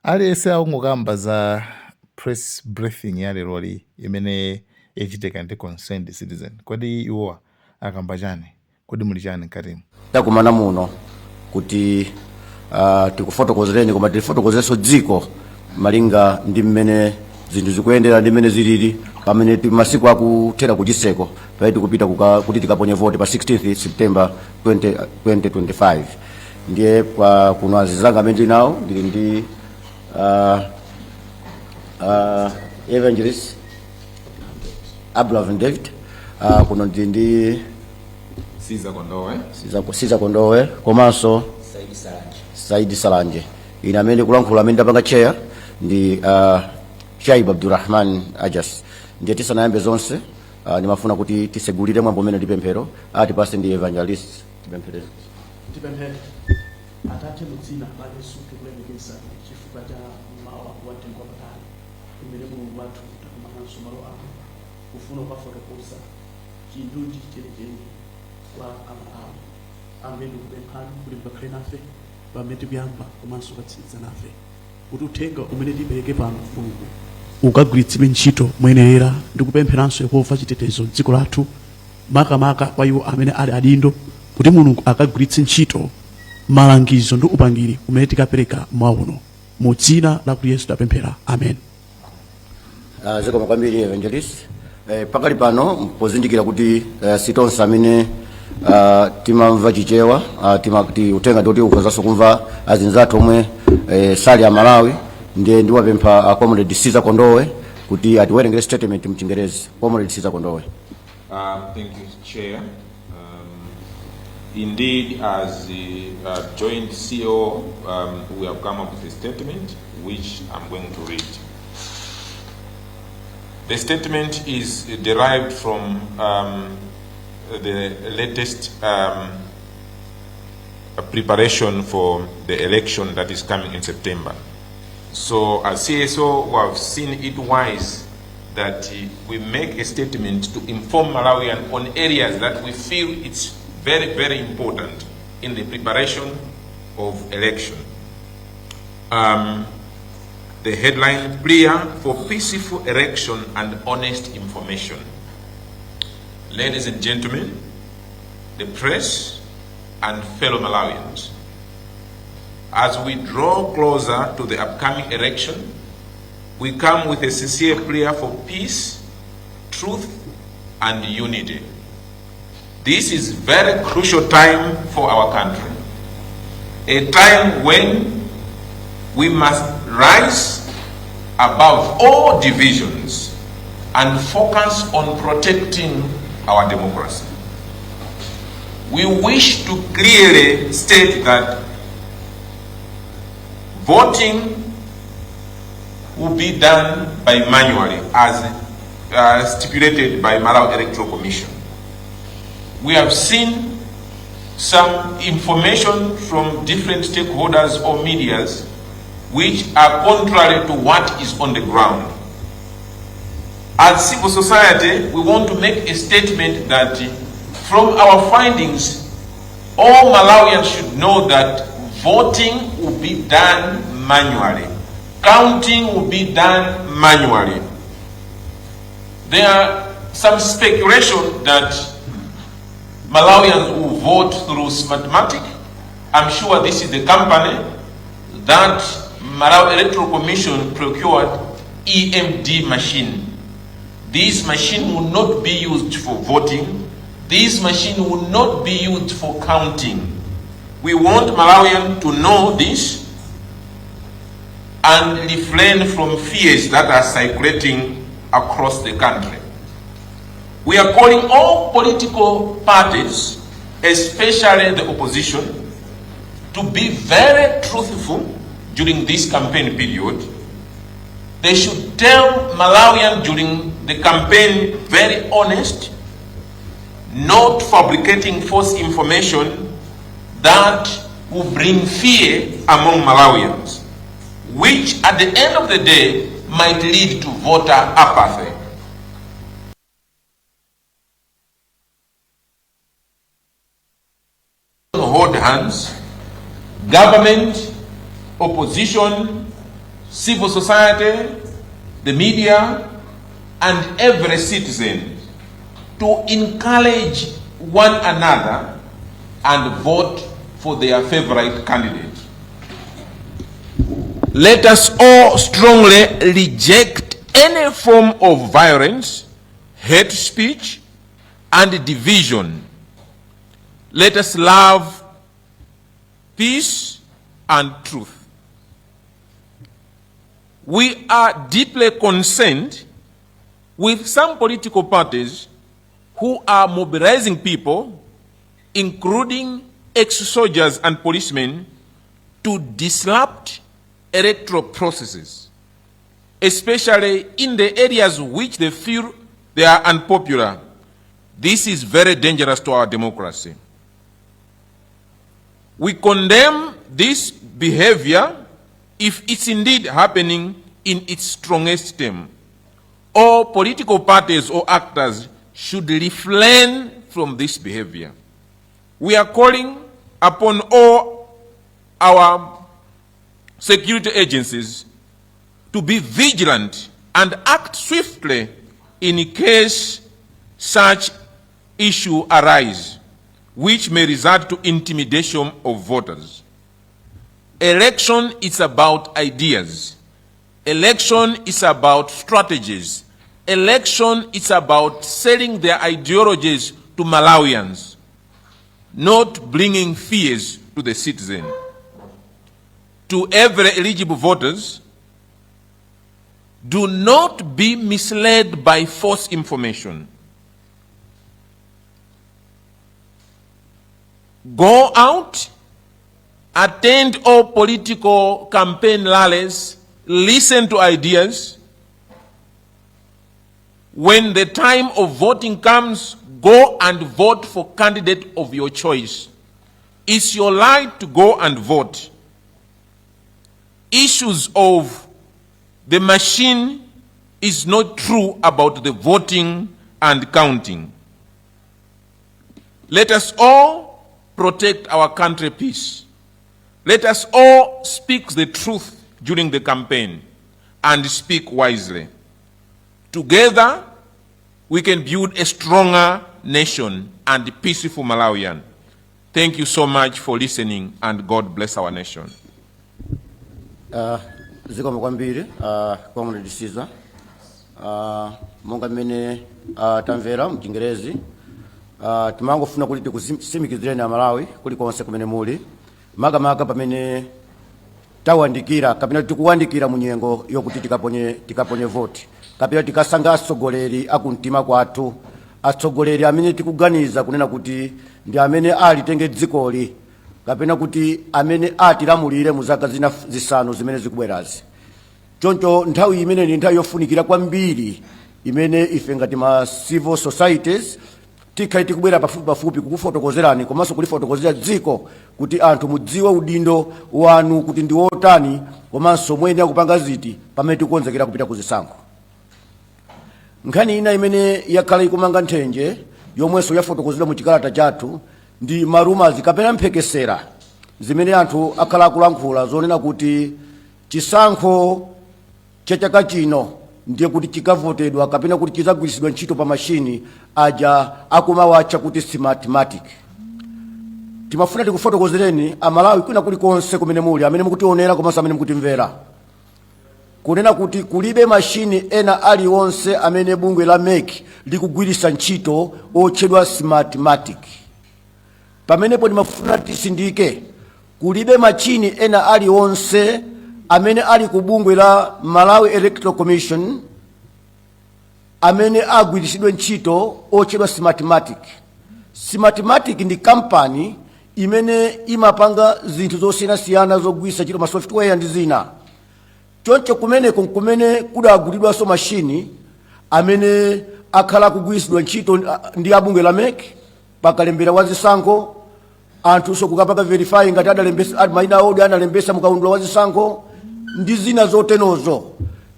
Aliyense akungokamba za press briefing ya leroli imene yachitika ndi Concerned Citizen. Kodi iwowa akamba chani? Kodi muli chani mkatimu? Takumana muno kuti tikufotokozereni, koma tilifotokozerenso dziko malinga ndi mmene zinthu zikuyendera ndi mmene zilili pamene masiku akuthera kuchiseko, pamene tikupita kuti tikaponye voti pa 16 September 20, 2025. Ndiye kwa kuno azizanga amene ndili nawo, ndili ndi Evangelist Abraham David, kuno ndili ndi Siza Kondowe. Siza Kondowe komanso Saidi Salanje. Ine amene kulankhula, amene ndapanga chair, ndi Shaib Abdurrahman Ajas. Ndiye tisanayambe zonse, ndimafuna kuti tisegulire mwambo umene ndi pemphero. Atipase ndi Evangelist, tipemphere. Tipemphere. Atate, mu dzina la Yesu, tikulemekezani chifukwa cha mmawa wa mtengo wapatali umene Mulungu wathu takumananso malo ano kufuna kukafotokoza chindunji chenicheni kwa Amalawi. Ambuye, ndikupemphani kuti mukakhale nafe pamene tikuyamba komanso kutsiriza nafe, kuti uthenga umene tipereke pano, Mulungu, ukagwiritsidwe ntchito moyenerera. Ndikupempheranso, Yehova, chitetezo m'dziko lathu, makamaka kwa iwo amene ali adindo, kuti Mulungu akagwiritse ntchito malangizo ndi upangiri umene tikapereka mwauno. Mu dzina la kuti Yesu tapemphera, amen. Zikomo kwambiri, Evangelist. Pakali pano, pozindikira kuti sitonse amene timamva Chichewa, uthenga ndikuti ukhozanso kumva azinzathu omwe sali Amalawi, ndiye ndiwapempha Comrade Siza Kondowe kuti atiwerengere statement mchingerezi. Comrade Siza Kondowe. Thank you, Chair. Indeed, as the joint CEO, we have come up with a statement which I'm going to read. The statement is derived from the latest preparation for the election that is coming in September. So, as CSO, we have seen it wise that we make a statement to inform Malawian on areas that we feel it's very, very important in the preparation of election. The headline: Prayer for Peaceful Election and Honest Information. Ladies and gentlemen, the press and fellow Malawians, as we draw closer to the upcoming election, we come with a sincere prayer for peace, truth, and unity. This is very crucial time for our country. A time when we must rise above all divisions and focus on protecting our democracy. We wish to clearly state that voting will be done by manually as stipulated by Malawi Electoral Commission. We have seen some information from different stakeholders or medias which are contrary to what is on the ground. As civil society, we want to make a statement that from our findings, all Malawians should know that voting will be done manually. Counting will be done manually. There are some speculation that Malawians will vote through Smartmatic. I'm sure this is the company that Malawi Electoral Commission procured EMD machine. This machine will not be used for voting. This machine will not be used for counting. We want Malawian to know this and refrain from fears that are circulating across the country. We are calling all political parties, especially the opposition, to be very truthful during this campaign period. They should tell Malawian during the campaign very honest, not fabricating false information that will bring fear among Malawians, which at the end of the day might lead to voter apathy. Hold hands, government, opposition, civil society, the media, and every citizen to encourage one another and vote for their favorite candidate. Let us all strongly reject any form of violence, hate speech, and division. Let us love peace and truth. We are deeply concerned with some political parties who are mobilizing people, including ex soldiers and policemen, to disrupt electoral processes, especially in the areas which they feel they are unpopular. This is very dangerous to our democracy. We condemn this behavior if it's indeed happening in its strongest term. All political parties or actors should refrain from this behavior. We are calling upon all our security agencies to be vigilant and act swiftly in case such issue arise, which may result to intimidation of voters. Election is about ideas. Election is about strategies. Election is about selling their ideologies to Malawians, not bringing fears to the citizen. To every eligible voters, do not be misled by false information. Go out, attend all political campaign rallies, listen to ideas. When the time of voting comes, go and vote for candidate of your choice. It's your right to go and vote. Issues of the machine is not true about the voting and counting. Let us all protect our country peace. Let us all speak the truth during the campaign and speak wisely. Together, we can build a stronger nation and peaceful Malawian. Thank you so much for listening, and God bless our nation. Zikomo kwambiri Comrade Caesar. Monga mmene tamvera mchingerezi, timangofuna kuti tikusimikizireni Amalawi kulikonse kumene muli, makamaka pamene tawandikira kapena tikuwandikira mu nyengo yokuti tikaponye voti kapena tikasankha atsogoleri akumtima kwathu, atsogoleri amene tikuganiza kunena kuti ndi amene alitenge dzikoli kapena kuti amene atilamulire mu zaka zina 5 zimene zikubwerazi. Choncho nthawi imene ndi nthawi yofunikira kwambiri imene ife ngati ma civil societies tikhale tikubwera pafupi pafupi kukufotokozerani komanso kulifotokozera dziko kuti anthu mudziwe udindo wanu kuti ndi wotani komanso muyenera kupanga ziti pamene tikukonzekera kupita kuzisankho. Nkhani ina imene yakhala ikumanga nthenje yomwenso yafotokozedwa mu chikalata chathu ndi ma rumours kapena mphekesera zimene anthu akhala akulankhula zonena kuti chisankho cha chaka chino ndiye kuti chikavotedwa kapena kuti chidzagwiritsidwa ntchito pa mashini aja akumawatcha kuti Smartmatic. Timafuna tikufotokozereni Amalawi kwina kulikonse kumene muli, amene mukutionera komanso amene mukutimvera, kunena kuti kulibe mashini ena aliwonse amene bungwe la MEC likugwiritsa ntchito otchedwa Smartmatic. Pamenepo ndimafuna tisindike, kulibe machini ena aliwonse amene ali ku bungwe la Malawi Electoral Commission amene agwiritsidwe ntchito otchedwa Smartmatic. Smartmatic ndi kampani imene imapanga zinthu zosiyanasiyana zogwiritsa ntchito ma software ndi zina. Choncho kumeneko nkumene kudagulidwanso mashini amene akhala akugwiritsidwa ntchito ndi abungwe la MEC pakalembera wa zisankho, anthunso kukapanga verify ngati adalembesa mayina awo analembesa mukaundula wa zisankho ndi zina zotenozo.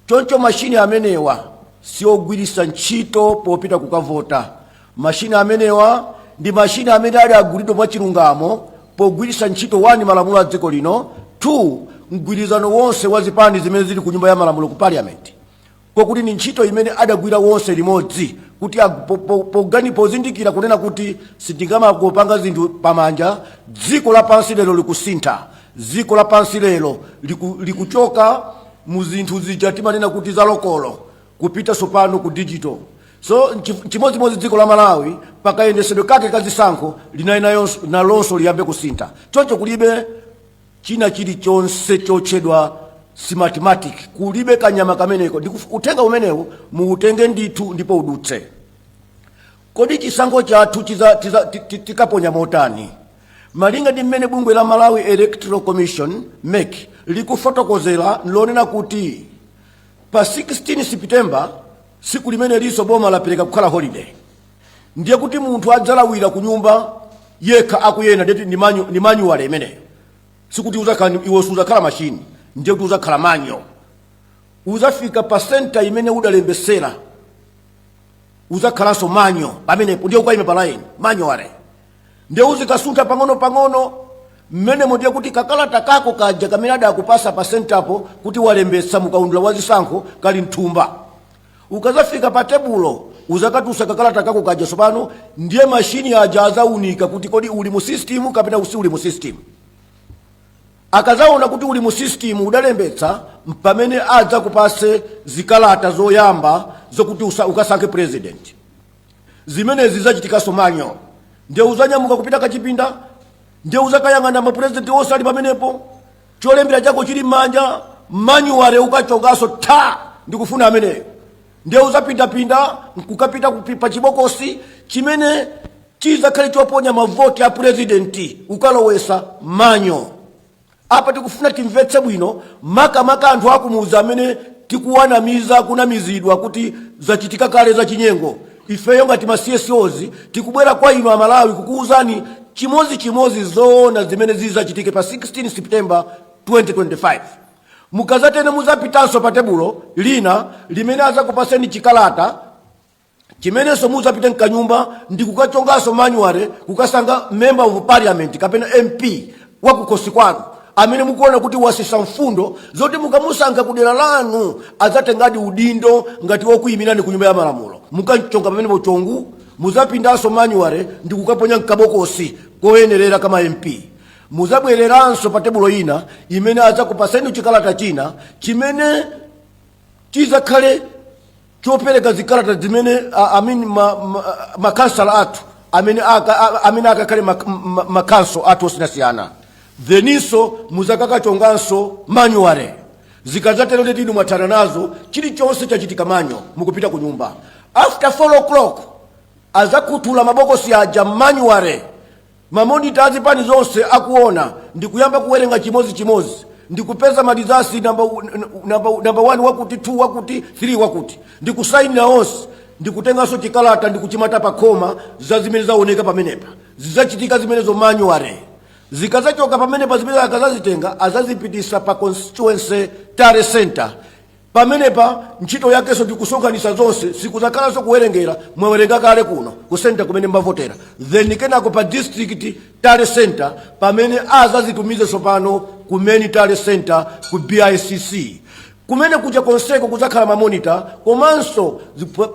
Choncho mashini amenewa siogwiritsa ntchito popita kukavota. Mashini amenewa ndi mashini amene ali agulidwa mwachilungamo pogwiritsa ntchito 1 malamulo a dziko lino, 2 mgwirizano wonse wa zipani zimene zili ku Nyumba ya Malamulo, ku Parliament, kokuti ni ntchito imene adagwira wonse limodzi kuti pozindikira kunena kuti sitingamakopanga zinthu pamanja. Dziko lapansi lero likusintha. Dziko lapansi lero likuchoka mu zinthu zija timanena kuti za local kupita sopano ku digital. So chimodzimodzi dziko la Malawi, pakayendesedwe kake kazisankho linali nalonso liyambe kusintha. Choncho kulibe china chilichonse chotchedwa Smartmatic, kulibe kanyama kameneko. Uthenga umenewu muutenge ndithu ndipo udutse. Kodi chisankho chathu tikaponya motani? Malinga ndi mmene bungwe la Malawi Electoral Commission, MEC, likufotokozera, lonena kuti pa 16 September, siku limene liso boma lapereka kukhala holiday, ndiye kuti munthu adzalawira ku nyumba yekha akuyenda. Ndeti ni manual imeneyo. Sikuti uzakhala iwe, suzakhala machine, ndiye kuti uzakhala manual. Uzafika pa center imene udalembesera, uzakhalanso manual pamenepo. Ndiye ukayime pa line manual, ndiye uzikasuntha pang'ono pang'ono mmenemo. Ndiye kuti kakalata kako kaja kamene adakupasa pa centerpo kuti walembetsa mukaundula wa zisankho kali mthumba. Ukazafika pa tebulo, uzakatusa kakalata kako kaja. Sopano ndiye mashini aja azaunika kuti kodi uli mu system kapena usi uli mu system. Akazaona kuti uli mu system, udalembetsa, pamene adzakupase zikalata zoyamba zokuti ukasankhe president. Zimenezi zachitikanso manual. Ndiye uzanyamuka kupita kachipinda, ndiye uzakayang'ana mapurezidenti onse ali pamenepo, cholembera chako chili m'manja, manual ukachonganso tha, ndikufuna ameneyo. Ndiye uzapindapinda nkukapita pa chibokosi chimene chizakhale choponya mavoti a purezidenti, ukalowesa manual. Apa tikufuna timvetse bwino, makamaka anthu akumuza amene tikuwanamiza, kunamizidwa kuti zachitika kale zachinyengo. Ifeyo ngati ma CSOs tikubwera kwa inu Amalawi kukuwuzani chimodzimodzi zoona zimene zizachitike pa 16 September 2025. Mukazatene, muzapitanso pa tebulo lina limene azakupaseni chikalata chimenenso muzapite mkanyumba ndi kukachonganso manual, kukasankha member of parliament kapena MP wakukhosi kwanu amene mukuona kuti wasisa mfundo zoti mukamusankha kudera lanu adzatengadi udindo ngati wokuyimirani ku Nyumba ya Malamulo. Mukamchonga pamenepo chongu, muzapindanso manual ndi kukaponya mkabokosi koyenerera kama MP. Muzabwereranso pa tebulo ina imene adzakupaseni chikalata china chimene chizakhale chopereka zikalata zimene I mean, makansala athu amene akakhale makanso athu osiyanasiyana. Theninso muzakakachonganso manual. Zikadzatero ndeti inu mwathana nazo, chilichonse chachitika manual. Mukupita ku nyumba after 4 o'clock, azakhuthula mabokosi aja manual, mamonita azipani zonse akuona, ndikuyamba kuwerenga chimodzimodzi, ndikupeza ma results, number 1 wakuti, 2 wakuti, 3 wakuti, ndikusainira onse, ndikutenganso chikalata ndikuchimata pa khoma za zimene zaoneka pamenepa. Zidzachitika zimenezo manual. Zikazachoka pamenepa, zimene akazazitenga azazipitisa pa constituency tally center. Pamenepa ntchito yakenso ndikusonkhanitsa zonse, sikuzakhalanso kuwerengera, mwawerenga kale kuno ku center kumene mbavotera. Then kenako pa district tally center, pamene azazitumize tsopano ku main tally center ku BICC. Kumene kuja konseko kuzakhala ma monitor, komanso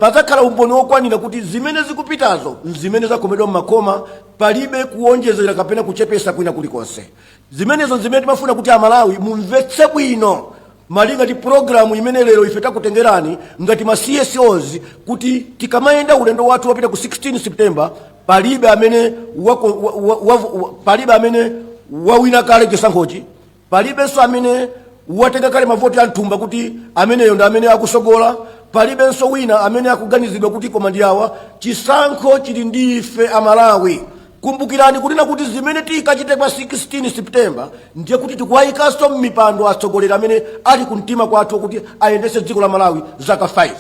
pazakhala umboni wokwanira kuti zimene zikupitazo zimene zakhomedwa mmakhoma, palibe kuwonjezera kapena kuchepesa kwina kulikonse. Zimenezo zimene timafuna kuti Amalawi mumvetse bwino malinga ndi programu imene lero ife takutengerani ngati ma CSOs, kuti tikamayenda ulendo wathu wapita ku 16 September, palibe amene wako, wa, wa, wa, wa, palibe amene wawina kale chisankhochi, palibenso amene watenga kale mavoti a mthumba kuti ameneyo ndi amene akusogola, palibenso wina amene akuganizidwa kuti koma ndi awa. Chisankho chili ndi ife Amalawi. Kumbukirani kunena kuti zimene tikachite pa 16 September ndiye kuti tikuwayikanso m'mipando atsogoleri amene ali kumtima kwathu kuti ayendetse dziko la Malawi zaka 5.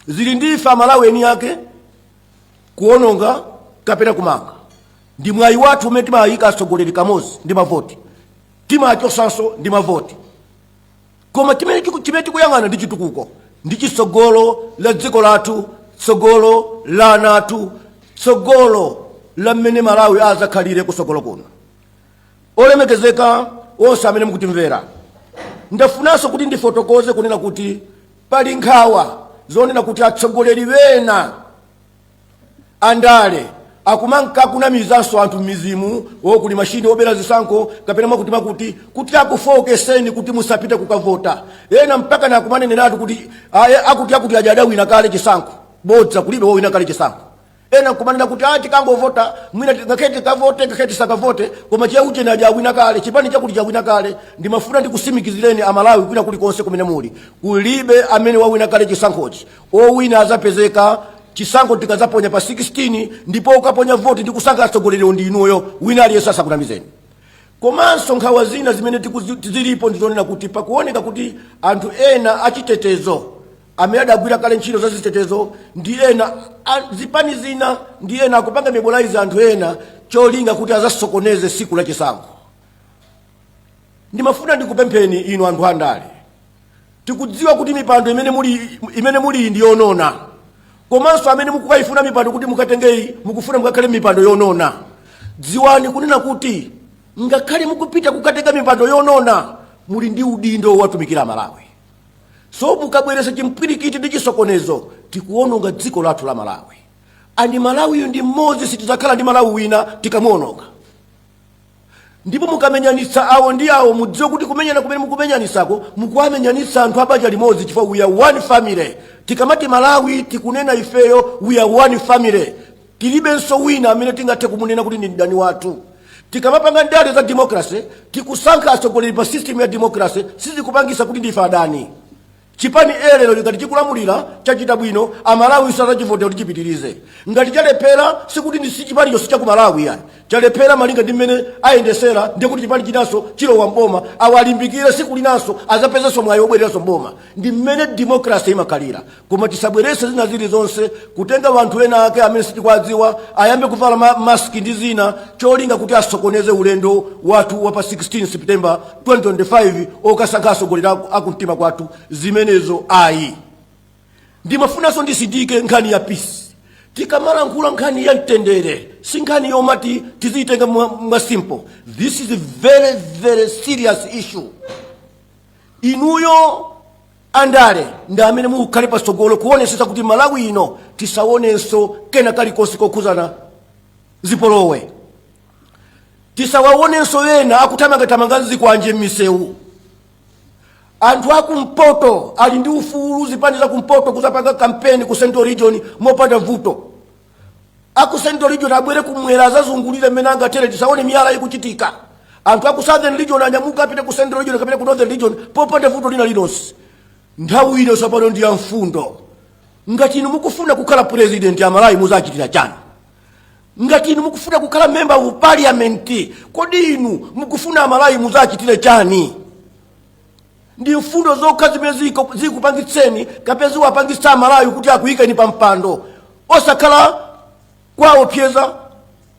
Zili ndi ife Amalawi eni ake kuononga kapena kumanga. Ndi mwayi wathu umene timayika atsogoleri kamodzi ndi mavoti, timachosanso ndi mavoti. Koma chimene tikuyang'ana ndi chitukuko, ndi chitsogolo la dziko lathu, tsogolo la ana athu, tsogolo la mmene Malawi azakhalire kutsogolo kuno. Olemekezeka onse amene mukutimvera, Ndafunanso kuti ndifotokoze kunena kuti pali nkhawa zonena kuti atsogoleri wena andale akumanka kunamizanso anthu m'midzimu wokuli mashini obera zisankho kapena mwakuti makuti kuti akufowokeseni kuti musapite kukavota. Ena mpaka nakumaneneratu kuti aye, akuti akuti aja adawina kale chisankho. Bodza, kulibe wowina kale chisankho. Ena nkumanena kuti a tikangovota mwina, ngakhale tikavote, ngakhale tisakavote, koma chaucheni aja awina kale, chipani chakuti chawina kale. Ndimafuna ndikusimikizireni Amalawi kwina kulikonse kumene muli, kulibe amene wawina kale chisankhochi. Owina azapezeka chisankho tikazaponya pa 16, ndipo ukaponya voti ndi kusankha atsogoleri ndi inuyo. Wina aliyense asakunamizeni. Komanso nkhawa zina zimene zilipo ndizonena kuti pakuoneka kuti anthu ena achitetezo amene adagwira kale ntchito za zitetezo ndi ena zipani zina ndi ena akupanga mobilize anthu ena cholinga kuti azasokoneze siku la chisankho. Ndimafuna ndikupempheni inu anthu andale, tikudziwa kuti mipando imene muli ndi yonona, komanso amene mukukayifuna mipando kuti mukatengeyi, mukufuna mukakhale mipando yonona. Dziwani kunena kuti ngakhale mukupita kukatenga mipando yonona, muli ndi udindo watumikira Malawi. So mukabweresa chimpwirikiti ndi chisokonezo, tikuononga dziko lathu la Malawi. And Malawiyu ndi mmodzi, sitidzakhala ndi Malawi wina tikamuononga. Ndipo mukamenyanitsa awo ndi awo, mudziwe kuti kumenyana kumene mukumenyanisako, mukuwamenyanitsa anthu abanja limodzi, chifukwa we are one family. Tikamati Malawi, tikunena ifeyo, we are one family. Tilibenso wina amene tingathe kumunena kuti ndi mdani wathu. Tikamapanga ndale za democracy, tikusankha atsogoleri pa system ya democracy, sizikupangisa kuti ndife adani. Chipani lero ngati chikulamulira chachita bwino, Amalawi sazachivotera kuti chipitirize. Ngati chalephera, sikuti ndi si chipanicho sichaku Malawi yani. Chalephera malinga ndi mmene ayendesera, ndiye kuti chipani chinanso chilowa mboma, awalimbikire, siku linanso azapezenso mwayi wobwereranso mboma. Ndi mmene democracy imakhalira. Koma tisabwerese zina zilizonse, kutenga wanthu ena ake amene sitikuwadziwa, ayambe kuvala maski ndi zina, cholinga kuti asokoneze ulendo wathu wa pa 16 September 2025 okasankha atsogoleri akumtima kwathu. Zimenezo ayi. Ndimafunanso ndisindike nkhani ya peace. Tikamalankhula nkhani ya mtendere, si nkhani yomati tiziyitenga mwa simple. This is a very, very serious issue. Inuyo andale ndi amene mukhale patsogolo kuonesesa kuti Malawi ino tisaonenso kena kalikonse kokhuzana zipolowe, tisawaonenso ena akuthamangathamanga zikwanje m'misewu. Anthu akumpoto ali ndi ufulu, zipani za kumpoto kuzapanga kampeni ku Central Region mopanda vuto. Aku Central Region abwere kumwera, azazungulire mmene angatere, tisaone miyala ikuchitika. Anthu aku Southern Region anyamuka apite ku Central Region kapena ku Northern Region popanda vuto lina lilonse. Nthawi ino tsopano ndi ya mfundo. Ngati inu mukufuna kukhala president ya Malawi, muzachitira chani? Ngati inu mukufuna kukhala member of parliament, kodi inu mukufuna Amalawi muzachitire chani? Ndi mfundo zokha zimene zikupangitseni kapena ziwapangitsa Amalawi kuti akuyikeni pa mpando, osakhala kwaopseza,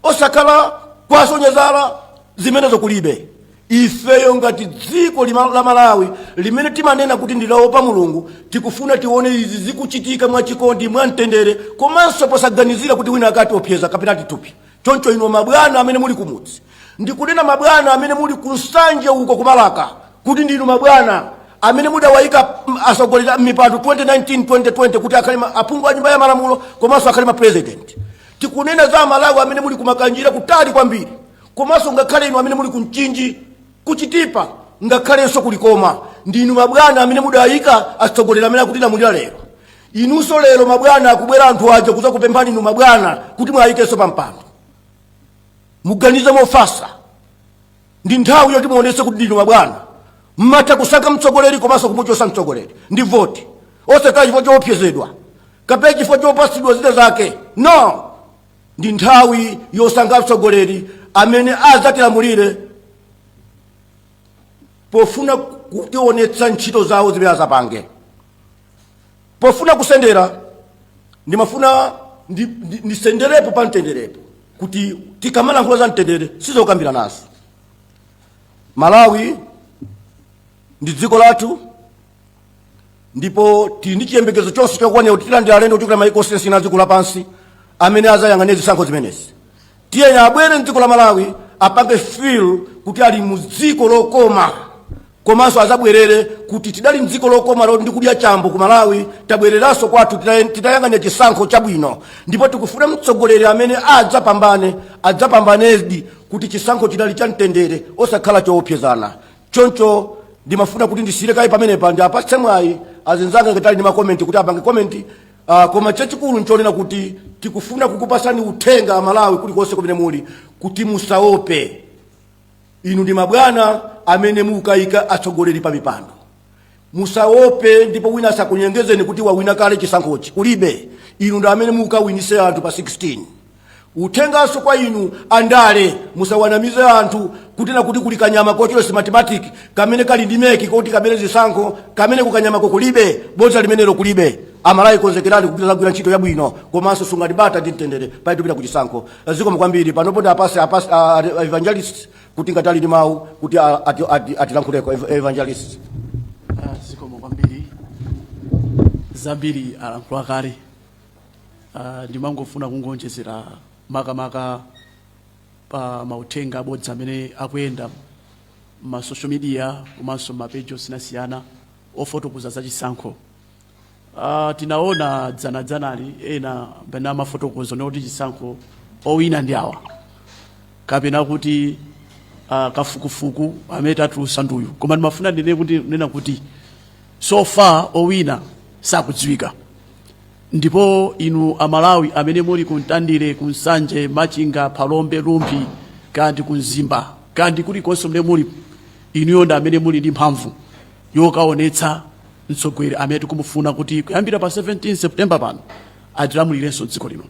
osakhala kwasonyezala. Zimenezo kulibe. Ifeyo ngati dziko la Malawi limene timanena kuti ndilaopa Mulungu, tikufuna tione izi zikuchitika mwachikondi, mwamtendere, komanso posaganizira kuti wina akati opseza kapena atithupsa. Choncho inu mabwana amene muli kumudzi, ndikunena mabwana amene muli kunsanje uko, kumalaka, kuti ndinu mabwana amene mudawayika atsogoleri mipando 2019, 2020 kuti akhale aphungu a Nyumba ya Malamulo komanso akhale ma president. Tikunena za Amalawi amene muli kumakanjira kutali kwambiri, komanso ngakhale inu amene muli kumchinji, kuchitipa, ngakhalenso kulikoma, ndinu mabwana amene mudayika atsogoleri amene akutilamulira lero. Inunso lero mabwana, akubwera anthu aja kuzakupemphani inu mabwana kuti mwayikenso pa mpando. Muganize mofasa. Ndi nthawi yoti muonetse kuti ndinu mabwana, mmatha kusankha mtsogoleri komanso kumuchosa mtsogoleri ndi voti, osakhala chifukwa choopsezedwa kapena chifukwa chopasidwa zina zake, no. Ndi nthawi yosankha mtsogoleri amene adzatilamulire pofuna kutionetsa ntchito zawo zimene azapange. Pofuna kusendera, ndimafuna ndisenderepo pa mtenderepo, kuti tikamalankhula za mtendere sizokambira naso. Malawi ndi dziko lathu, ndipo tili ndi chiyembekezo chonse chokwanira kuti tilandira alendo kuchokera maiko osiyanasiyana a dziko lapansi amene azayang'anira zisankho zimenezi. Tiyeni abwere mdziko la Malawi, apange feel kuti ali mu dziko lokoma. Komanso azabwerere kuti tidali mdziko lokoma ndi kudya chambo ku Malawi. Tabwereranso kwathu titayang'anira chisankho chabwino, ndipo tikufuna mtsogoleri amene adzapambane, adzapambanedi kuti chisankho chidali cha mtendere, osakhala choopsezana. Choncho ndimafuna kuti ndisiyire kayi pamenepa, ndi apatse mwayi azinzanga ngati ali ndi ma comment kuti apange comment. Koma chachikulu nchonena kuti tikufuna kukupasani uthenga, Amalawi kulikonse kumene muli, kuti musaope. Inu ndi mabwana amene mukayika atsogoleri pa mipando, musaope, ndipo wina asakunyengezeni kuti wawina kale chisankhochi. Kulibe. Inu ndi amene mukawinise anthu pa 16. Uthenganso kwa inu andale, musawanamize anthu kutina kuti kuli kanyama kochedwa Smartmatic kamene kali ndi MEC koti kamene zisankho kamene kukanyamako kulibe. Bodza limenelo, kulibe. Amalawi, konzekerani kupita zagwira ntchito yabwino, komanso sungani bata ndi mtendere paitupita ku chisankho. Zikomo kwambiri. Panopo ndi apase evangelist kuti ngati ali ndi mawu kuti atilankhuleko. Evangelist. Zikomo kwambiri. Zambiri alankhula kale. Ndimangofuna kungonjezera makamaka pa mauthenga abodza amene akuyenda ma social media komanso mapeji osiyanasiyana ofotokoza za chisankho. Tinaona dzanadzanali ena pene amafotokoza kuti chisankho owina ndi awa, kapena kuti kafukufuku amene tatulusa nduyu. Koma ndimafuna ndinene kuti nena kuti so far owina sakudziwika. Ndipo inu Amalawi amene muli ku Mtandire, ku Nsanje, Machinga, Phalombe, Rumphi, kandi ku Mzimba, kandi kulikonse mene muli, inuyo ndi amene muli ndi mphamvu yokaonetsa mtsogoleri amene tikumufuna kuti kuyambira pa 17 September pano atilamulirenso dziko lino.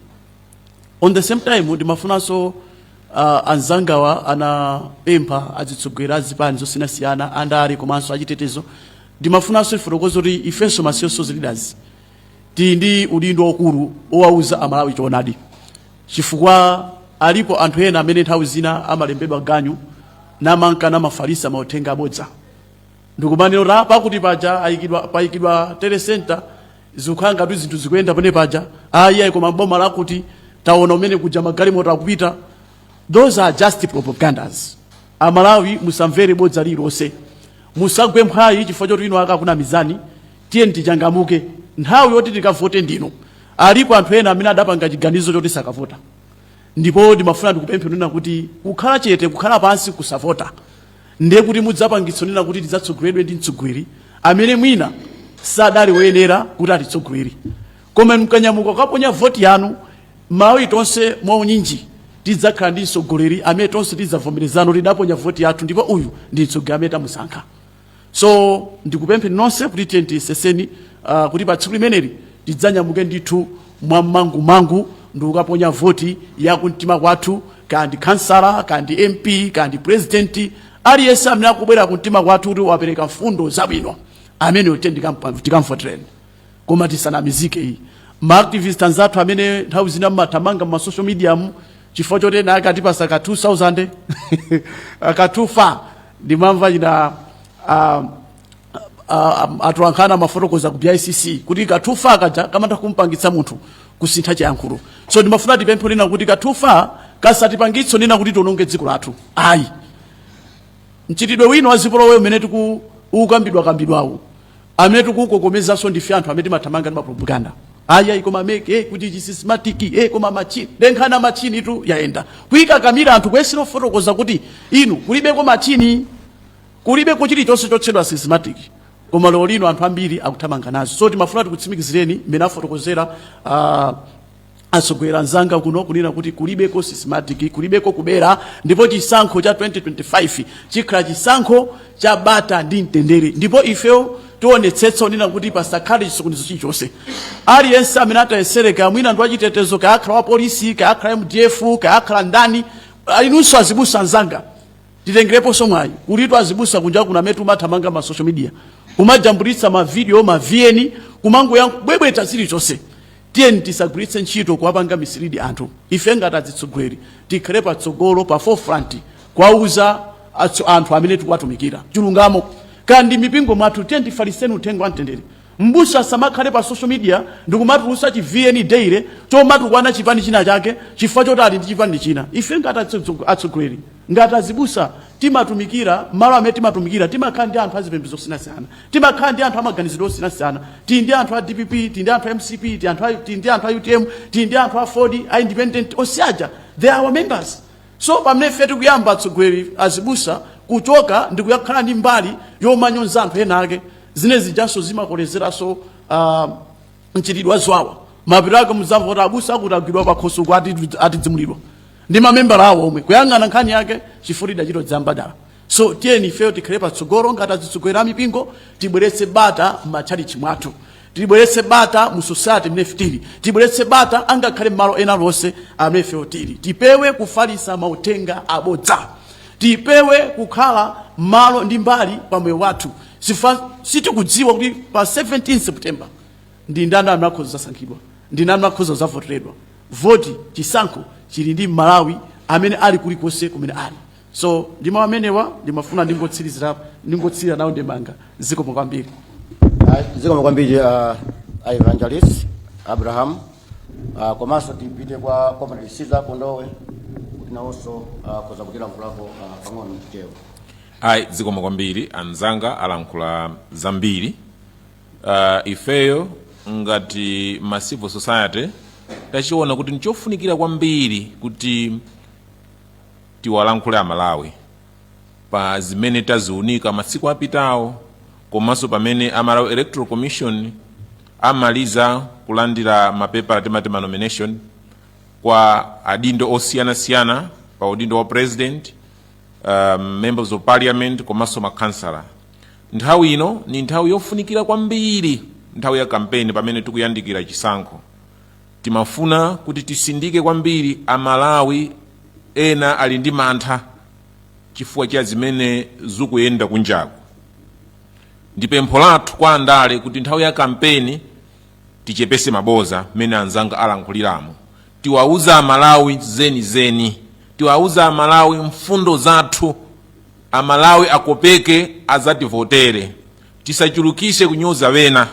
On the same time, ndimafunanso anzangawa anapempha azitsogoleri azipani zosiyanasiyana, andale komanso achitetezo. Ndimafunanso ifotokozo kuti ifenso ma CSOs leaders tili ndi udindo waukulu owauza Amalawi choonadi, chifukwa alipo anthu ena amene nthawi zina amalembedwa ganyu namanka namafalisa mauthenga abodza, ndikumanena pakuti paja ayikidwa, payikidwa telecenter, zikukhala ngati zinthu zikuyenda pene paja. Ayi ayi, koma boma lakuti taona umene kuja magalimoto akupita. Those are just propagandas. Amalawi, musamvere bodza lililonse, musagwe mphwayi chifukwa choti ino akakunamizani. Tiye tichangamuke, nthawi yoti tikavote ndino. Alipo anthu ena amene adapanga chiganizo choti sakavota, ndipo ndimafuna ndikupemphe nena kuti kukhala chete, kukhala pansi, kusavota, ndiye kuti mudzapangitsa nena kuti tidzatsogoleredwe ndi mtsogoleri amene mwina sadali woyenera kuti atitsogolere. Koma mkanyamuka kaponya voti yanu, Malawi tonse mwaunyinji tidzakhala ndi mtsogoleri amene tonse tidzavomerezana, tidaponya voti yathu ndipo uyu ndi mtsogoleri amene tamusankha. So ndikupempheni nonse kuti tiye tiyeseseni kuti pa tsiku limeneli tidzanyamuke ndithu mwammangumangu ndi kukaponya voti ya kumtima kwathu, kandi kansala, kandi MP, kandi president, aliyense amene akubwera kumtima kwathu kuti wapereka mfundo zabwino, ameneyo tiye tikamvotereni. Koma tisanamizike iyi. Ma activist anzathu amene nthawi zina mmathamanga ma social media mu chifukwa choti ena akatipasa ka 2000, ka 25, ndimamva china atolankhana amafotokoza ku BICC kuti ka 25 kaja kamatha kumpangitsa munthu kusintha chiyankhulo. So ndimafuna tipemphe nena kuti ka 25 kasatipangitse nena kuti tiononge dziko lathu, ayi. Mchitidwe wina wa zipolowe umene tiku ukambidwa kambidwawo, amene tikukokomezanso ndife anthu amene timathamanga ndi mapropaganda. Ayi ayi, koma MEC kuti chi Smartmatic, koma machine lenkhana machine tu yayenda kuyikakamira anthu kuyesera kufotokoza kuti inu kulibeko machine, kulibeko chilichonse chotchedwa Smartmatic. Koma lero lino anthu ambiri akuthamanga nazo. So timafuna tikutsimikizireni mmene afotokozera atsogoleri anzanga kuno kunena kuti kulibeko Smartmatic, kulibeko kubera, ndipo chisankho cha 2025 chikhala chisankho cha bata ndi mtendere. Ndipo ifeyo tionetsetsa kunena kuti pasakhale chisokonezo chilichonse. Aliyense amene atayesereka, mwina ndi wachitetezo, kaya akhala wa polisi, kaya akhala MDF, kaya akhala ndani, inunso azibusa anzanga, titengereponso mwayi. Kulitu azibusa kunja kuno amene timathamanga ma social media kumajambulitsa ma video, ma VN, kumangoya bwebweta zilichonse. Tiyeni tisagwiritse ntchito kuwapanga mislead anthu. Ife ngati azitsogoleri tikhale patsogolo, pa forefront, kuwauza anthu amene tikuwatumikira chilungamo. Kandi mipingo mwathu, tiye tifaliseni uthenga wa mtendere. Mbusa asamakhale pa social media ndikumatulusa chi VN daily chomatukwana chipani china chake chifukwa choti ali ndi chipani china. Ife ngati atsogoleri, ngati azibusa, timatumikira malo amene timatumikira, timakhala ndi anthu azipembedzo zosiyanasiyana, timakhala ndi anthu amaganizidwe osiyanasiyana. Tili ndi anthu a DPP, tili ndi anthu a MCP, tili ndi anthu a UTM, tili ndi anthu a Ford, a independent. Onse aja, they are our members. So pamene ife tikuyamba, atsogoleri, azibusa, kuchoka ndi kuyakhala ndi mbali yomanyonza anthu ena ake, zine zijanso zimakolezeranso mchitidwe waziwawa. Mapeto ake muzamva kuti abusa akuti agwidwa pakhosi uku, atidzimulidwa ndi mamembala awo omwe, kuyang'ana nkhani yake chifukwa idachito dzambadala. So tiyeni ifeyo tikhale patsogolo ngati azitsogoleri a mipingo, tibweretse bata m'matchalichi mwathu, tibweretse bata mu society imene tili, tibweretse bata angakhale m'malo ena lonse amene ifeyo tili. Tipewe kufalisa mauthenga abodza, tipewe kukhala malo ndi mbali pa moyo wathu. Sifa sitikudziwa kuti pa 17 September ndi ndani amene akhoza zasankhidwa, ndi ndani akhoza zavoteredwa. Voti, chisankho chili ndi Malawi amene ali kulikonse kumene ali. So ndi mawu amenewa ndimafuna ndingotsirizira, ndingotsirira nawo ndemanga. Zikomo kwambiri. Zikomo kwambiri, Evangelist Abraham. Komanso tipite kwa Comrade Caesar Kondowe kuti nawonso akhoza kutilankhulako pang'ono mchichewa. Ayi, zikomo kwambiri. Anzanga alankhula zambiri. Ifeyo ngati ma civil society tachiona kuti nchofunikira kwambiri kuti tiwalankhule Amalawi pa zimene taziunika masiku apitawo, komanso pamene a Malawi Electoral Commission amaliza kulandira mapepala, timati ma nomination, kwa adindo osiyanasiyana pa udindo wa president, members of parliament komanso makhansala. Nthawi ino ni nthawi yofunikira kwambiri, nthawi ya kampeni, pamene tikuyandikira chisankho. Timafuna kuti tisindike kwambiri. Amalawi ena ali ndi mantha chifukwa cha zimene zikuyenda kunjaku. Ndi pempho lathu kwa andale kuti nthawi ya kampeni tichepese maboza mmene anzanga alankhuliramo. Tiwauza Amalawi zenizeni, tiwauza Amalawi mfundo zathu, Amalawi akopeke azativotere. Tisachulukise kunyoza wena,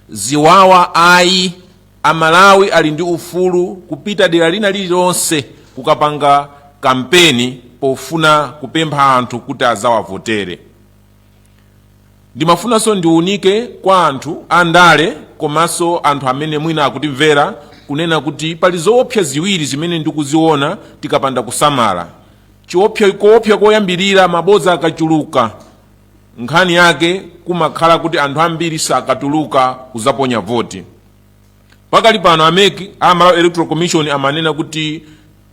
ziwawa ayi. Amalawi ali ndi ufulu kupita dera lina lililonse kukapanga kampeni pofuna kupempha anthu kuti azawavotere. Ndimafunanso ndiunike kwa anthu andale komanso anthu amene mwina akutimvera kunena kuti pali zoopsa ziwiri zimene ndikuziona tikapanda kusamala. Chiopsa, koopsa koyambirira, mabodza akachuluka, nkhani yake kumakhala kuti anthu ambiri sakatuluka kuzaponya voti. Pakali pano a MEC, a Malawi Electoral Commission, amanena kuti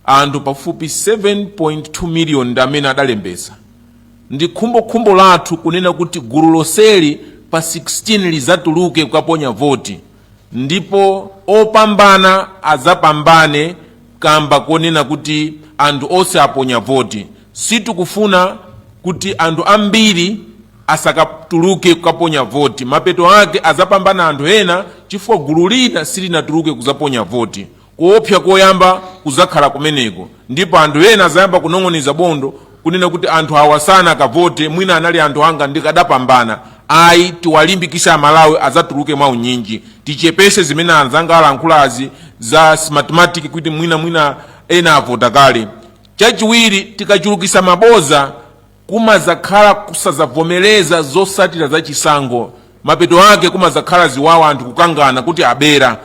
anthu pafupi 7.2 million ndi amene adalembesa. Ndi khumbokhumbo lathu kunena kuti gulu lonseli pa 16 lizatuluke kukaponya voti, ndipo opambana azapambane kamba konena kuti anthu onse aponya voti. Sitikufuna kuti anthu ambiri asakatuluke kukaponya voti, mapeto ake azapambana anthu ena chifukwa gulu lina silinatuluke kuzaponya voti. Kuopsa koyamba kuzakhala kumeneko, ndipo anthu ena azayamba kunong'oneza bondo kunena kuti anthu awa sana akavote, mwina anali anthu anga, ndikadapambana. Ayi, tiwalimbikise Amalawi azatuluke mwaunyinji. Tichepese zimene anzanga alankhulazi za Smartmatic, kuti mwina ena avota kale. Chachiwiri, tikachulukisa maboza kumazakhala kusazavomereza zosatira za chisankho. Mapeto ake kumazakhala ziwawa, anthu kukangana kuti abera.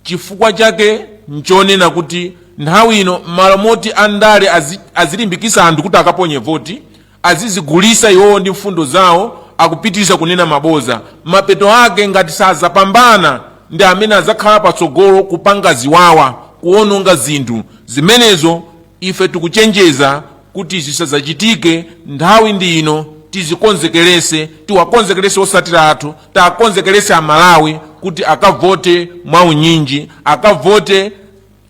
Chifukwa chake nchonena kuti nthawi ino, malo moti andale azilimbikisa anthu kuti akaponye voti, azizigulisa iwowo ndi mfundo zawo, akupitiriza kunena maboza. Mapeto ake ngati sazapambana ndi amene azakhala patsogolo kupanga ziwawa, kuononga zinthu. Zimenezo ife tikuchenjeza kuti zisazachitike. Nthawi ndi ino, tizikonzekerese, tiwakonzekerese osatira athu, takonzekerese Amalawi kuti akavote mwaunyinji, akavote,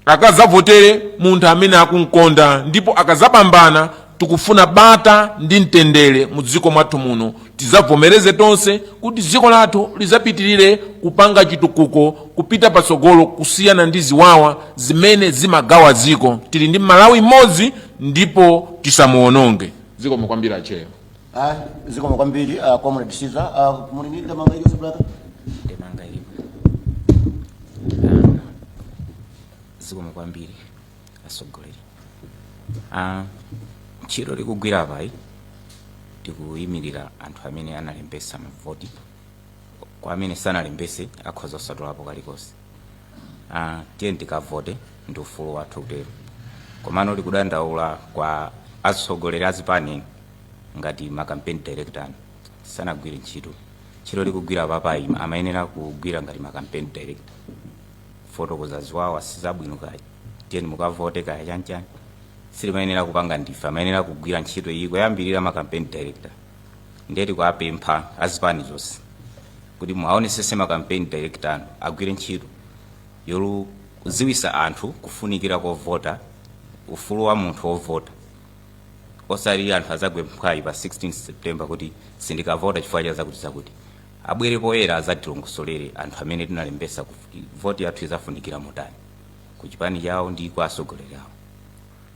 akazavotere munthu amene akunkonda, ndipo akazapambana tikufuna bata ndi mtendere mu dziko mwathu muno. Tizavomereze tonse kuti dziko lathu lizapitirire kupanga chitukuko, kupita patsogolo, kusiyana ndi ziwawa zimene zimagawa dziko. Tili ndi Malawi mmodzi ndipo tisamuononge. Zikomo kwambiri, a chair. Zikomo kwambiri, Comrade Caesar. Muli ndi ndemanga iliyonse, brother? Ndemanga ilipo. Zikomo kwambiri, atsogoleri. Ntchito tikugwira apayi, tikuyimirira anthu amene analembesa mavoti. Kwa amene sanalembese, akhoza kusatolapo kalikonse. Tiye tikavote, ndi ufulu wathu kutero. Komano tikudandaula kwa atsogoleri azipani ngati ma campaign director anu sanagwire ntchito. Ntchito tikugwira papayi, amayenera kugwira ngati ma campaign director, kufotokoza ziwawa sizabwino, kaya tiyeni mukavote, kaya chanchani. Sitimayenera kupanga ndife, amayenera kugwira ntchito iyi kuyambirira ma campaign director. Ndiye tikuapempha azipani zonse kuti muaonesese ma campaign director anu agwire ntchito yoluziwisa anthu kufunikira kovota, ufulu wa munthu wovota, osati anthu azagwe mphwayi pa 16 September kuti sindikavota chifukwa cha zakuti zakuti. Abwere poyera, azatilongosolere anthu amene tinalembesa kuti voti yathu izafunikira motani ku chipani chawo ndi kwa atsogoleri awo.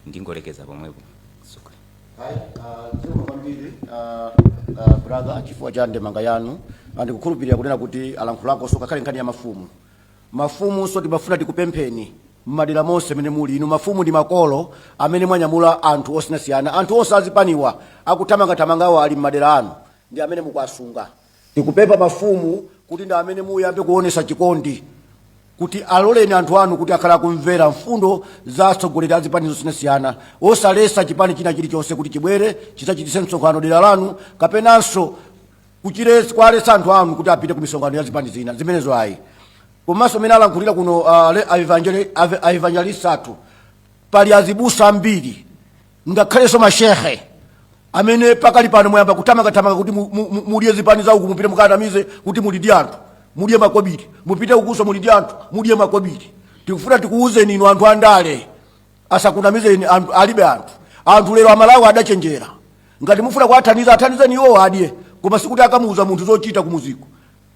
Ndingolekeza pomwepo, atsogoleri. Hayi, zikomo kwambiri, brother, chifukwa cha ndemanga yanu. Ndikukhulupirira kunena kuti alankhulakonso kakhale nkhani ya mafumu. Mafumu so timafuna tikupempheni mmadera monse mene muli inu mafumu ndi makolo amene mwanyamula anthu osiyanasiyana, anthu onse azipaniwa akuthamangathamangawo ali mmadera anu ndi amene mukuasunga. Tikupempha mafumu kuti ndi amene muyambe kuonesa chikondi kuti aloleni anthu anu kuti akhala akumvera mfundo za atsogoleri a zipani zosiyanasiyana, osalesa chipani china chilichonse kuti chibwere chidzachititse msonkhano dera lanu, kapenanso kuchilesa kuwaletsa anthu anu kuti apite ku misonkhano ya zipani zina. Zimenezo ayi. Komanso mene alankhulira kuno a evangelist athu, pali azibusa ambiri ngakhalenso mashehe amene pakali pano mwayamba kuthamangathamanga kuti mudye zipani za uku, mupite mukatamize kuti muli ndi anthu, mudye makobiri, mupite ukuso muli ndi anthu, mudye makobiri. Tikufuna tikuwuzeni inu anthu andale, asakunamizeni anthu, alibe anthu. Anthu lero, Amalawi adachenjera. Ngati mufuna kuwathandiza, athandizeni iwo adye, koma sikuti akamuuza munthu zochita kumuziko.